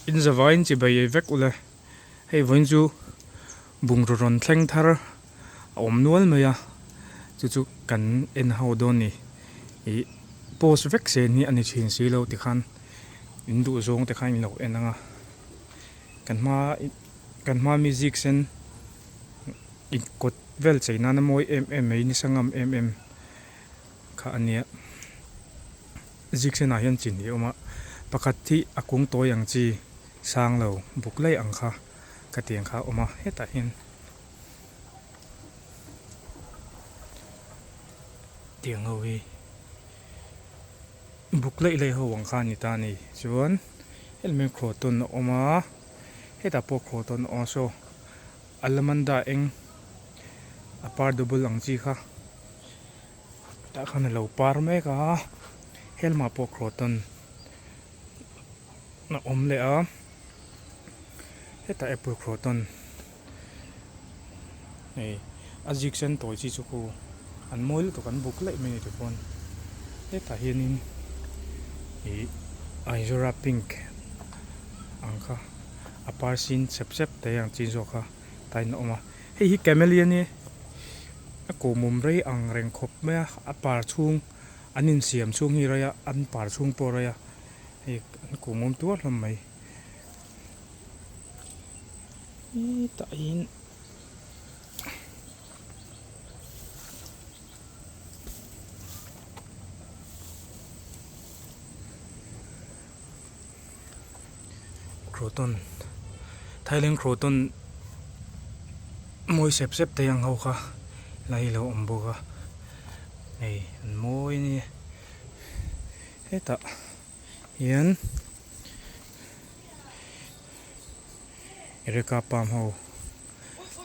In zavaiin chibai ei vek ule. Hei vawiin chu bungraw rawn thleng thar a awm nual mai a, chu chu kan en ho dawn ni. Ih post vek sen hi a ni thin si lo tikhan in duh zawng te khan in lo en ang a. Kan hma kan hma mi zik sen inkawt vel chei nana mawi em em mai nisa ngam em em kha a nia. Zik senah hian chi hnih a awm a, pakhat hi a kung tawi ang chi sang lo buk laih ang kha ka ti ang kha a awm a, hetah hian tiang ho hi buk laih laih ho ang kha a ni ta a ni. Chuan helmet hian croton a awm a, hetah pawh croton a awm a saw alamanda eng a par double ang chi kha. Tah khan a lo par mek a, helma pawh croton a awm leh a, hetah apple croton hei a zik sen tawi chi chu khu an mawi lutuk an buk laih mai a ni tikhuan hetah hianin ih aizura pink ang kha a par sin sep sep te ang chi zawk kha tain a awm a hei hi camellia a ni. A kawmawm rei ang reng khawp mai a, a par chhung an insiam chhung hi rei a, an par chhung pawh a rei a, hei an kawmawm tuar hlawm mai. Hetah hian Croton Thailand Croton mawi sep sep thei ang ho kha lai hi a lo awm bawk a hei an mawi a ni hetah hian Ereka palm ho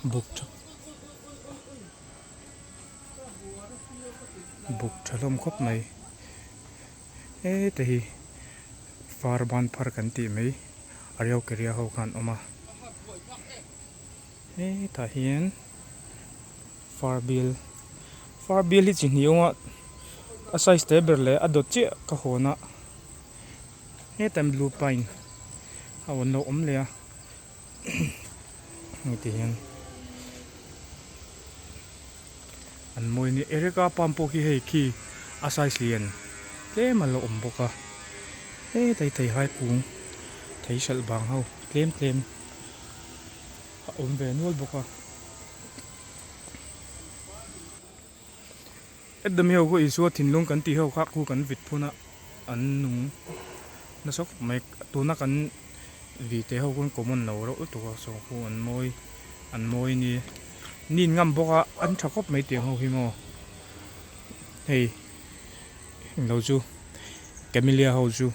buk tha buk tha hlawm khawp mai. Heta hi far ban phar kan tih mai a reu keria ho khan awm a hetah hian far bial far bial hi chi hnih awm a a size te ber leh a dawt chiah ka hawn a hetah blue pine a rawn lo awm leh a heti hian. An mawi a ni. Ereka palm pawh khi hei khi a size lian tlem a la awm bawk a. Hetlai theihai kung thei hralh vang ho tlem tlem a awm ve nual bawk a. Edami ho khu Isua thinlung kan tih ho kha khu kan vit phun a an nung nasa khawp mai. Tuna kan vite ho khan common lo reuh lutuk a saw khu an mawi an mawi a ni. Ni in ngam bawk a an tha khawp mai tiang ho hi maw hei englo chu camellia ho chu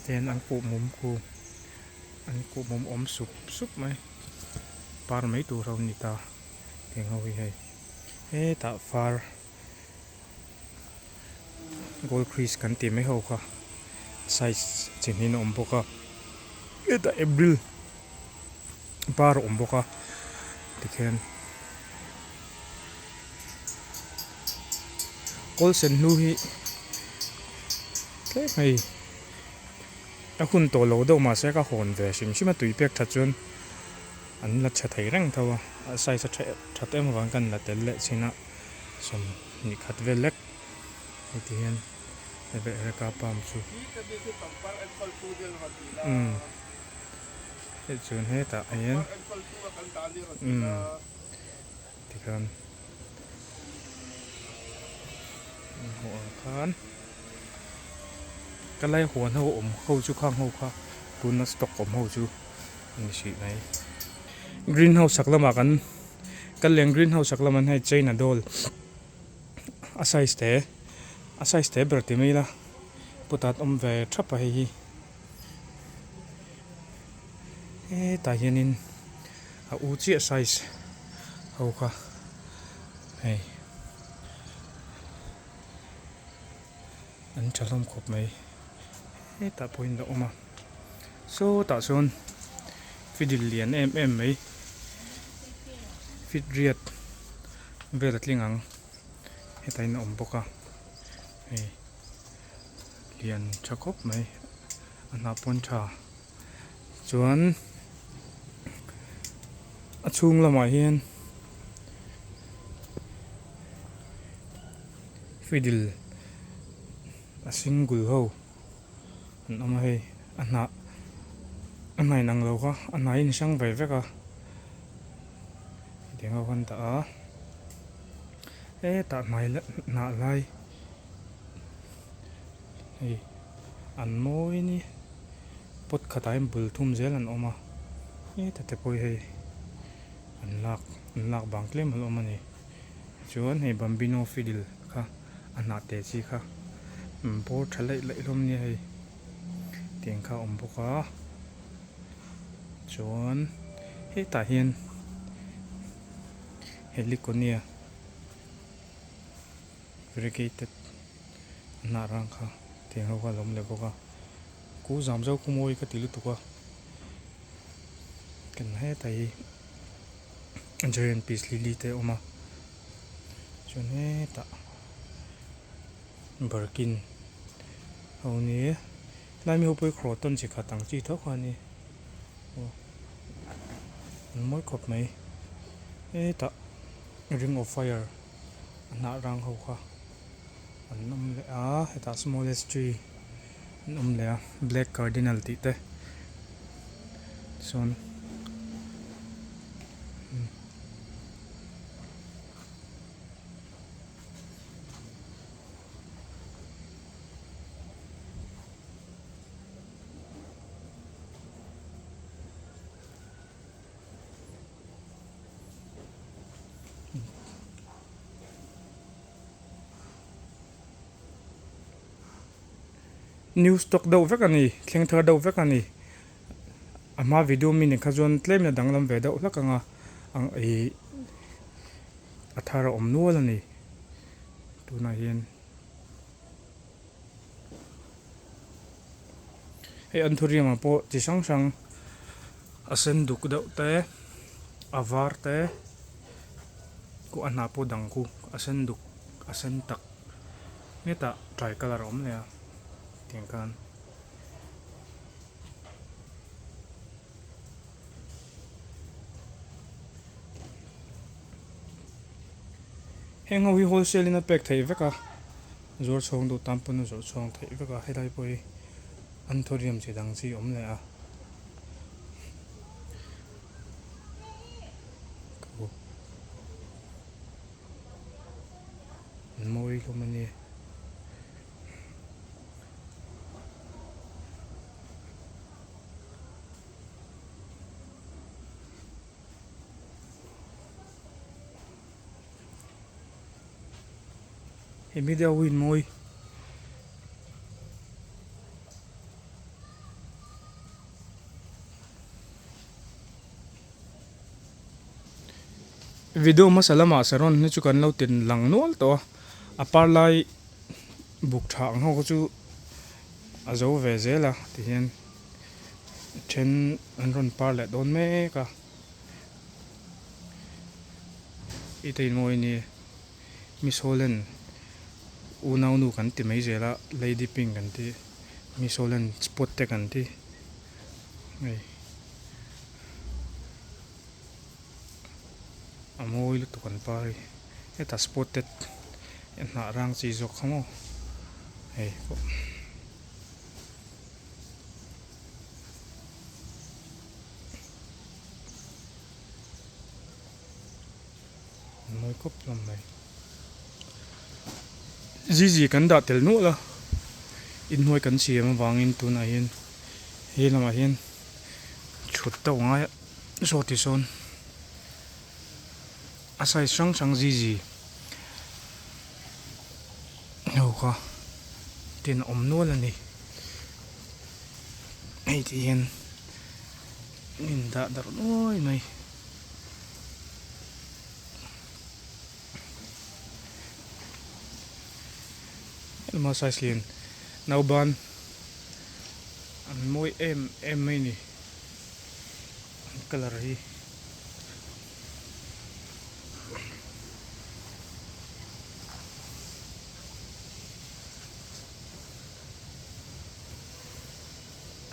ten an kuhmum khu an kuhmum awm sup sup mai par mai tur ho a ni ta. Eng ho hi hei hetah far gold crease kan tih mai ho kha size chi hnin a awm bawk a hetah april par a awm bawk a tikhian kawl sen hnu hi tlem hei a hun tawh lo deuh mahse ka hawn ve hrim hrim a tui pek that chuan. An la tha thei reng tho a, a size a that em avang khan la tel leh chin a, 20 khat vel lek hei ti hian Reka palm chu umm hei chuan hetah hian umm tikhan hmuh ang khan ka lai huan ho awm ho chu khang ho kha tuna stock awm ho chu. Ni hrih mai. Green house sak lamah kan kal leh ang green house sak lamah hian hei china doll a size te a size te ber ti mai ila putah an awm ve thap a hei hi hetah hianin a u chiah size ho kha hei an tha hlawm khawp mai hetah pawhin a awm a. Sawtah chuan fidil lian em em mai fit riat vel a tling ang hetah hian a awm bawk a hei lian tha khawp mai. A hnah pawn tha chuan a chhung lamah hian fiddle a single ho an awm a hei a hnah a hnah inang lo kha a hnah in hrang ve vek a hetiang ho khan dah a hetah hnai hnah lai. Hei an mawi ni pot khatah hian bul thum zel an awm a heta te pawh hi hei an lak an lak bang tlem a la awm a ni chuan hei bambino fiddle kha a hnah teh chi kha bawr tha laih laih hlawm nia hei tiang kha a awm bawk a chuan hetah hian heliconia. Variegated a hnah rang kha tiang ho kha a lo awm leh bawk a ku zam zo khu mawi ka ti lutuk a kan hetah hi giant peace lily te a awm a chuan hetah barkin ho ni helai mi ho pawh hi croton chi khat ang chi tho kha a ni aw an mawi khawp mai hetah ring of fire. A hnah rang ho kha an awm leh a hetah smallest tree an awm leh a black cardinal tih te chuan New stock deuh vek a ni thleng thar deuh vek a ni a hma video mi nen kha chuan tlem in a danglam ve deuh hlak ang a ih a thar a awm nual a ni tunah hian. Hei an thuriamah pawh chi hrang hrang a sen duk deuh te a var te khu a hnah pawh dang khu a sen duk a sen tak hetah tri colour a awm leh a tiang khan. Heng ho hi wholesale in a pek theih vek a zuar chhawng duh tan pawn a zawrh chhawng theih vek a helai pawh hi anthurium chi dang chi a awm leh a an mawi hlawm a ni. He mi deuh in mawi. Video hmasa lamah saron hi chu kan lo tin lang nual tawh a, a par lai buk tha ang ho kha chu a zo ve zel a tihian then an rawn par leh dawn mek a. I te inmawi ni Miss Holland unau nu kan ti mai zel a Lady Pink kan ti Miss Holland spot te kan ti hei a mawi lutuk an par hi hetah spotted hnah rang chi zawk kha maw hei pawh. Mawi khawp hlawm mai. Zizi kan dah tel nual a, inhnuai kan siam avangin tunah hian he lamah hian thut deuh a ngai a, saw ti sawn a size hrang hrang zizi ho kha tin a awm nual a ni. Hei ti hian min dah darh nuai mai. Helma size lian nauban an mawi em em mai a ni an colour hi.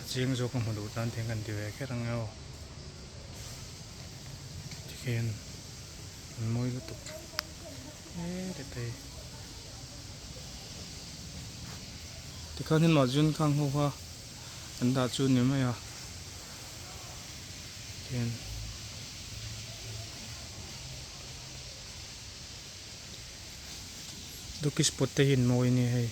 chiang zawk a hmu duh tan te hian kan ti ve kher ang e aw tikhian an mawi lutuk e te tikhan in mah zun khang ho kha an dah chu ni mai a tikhian. Duki spot te hi an mawi a nia hei.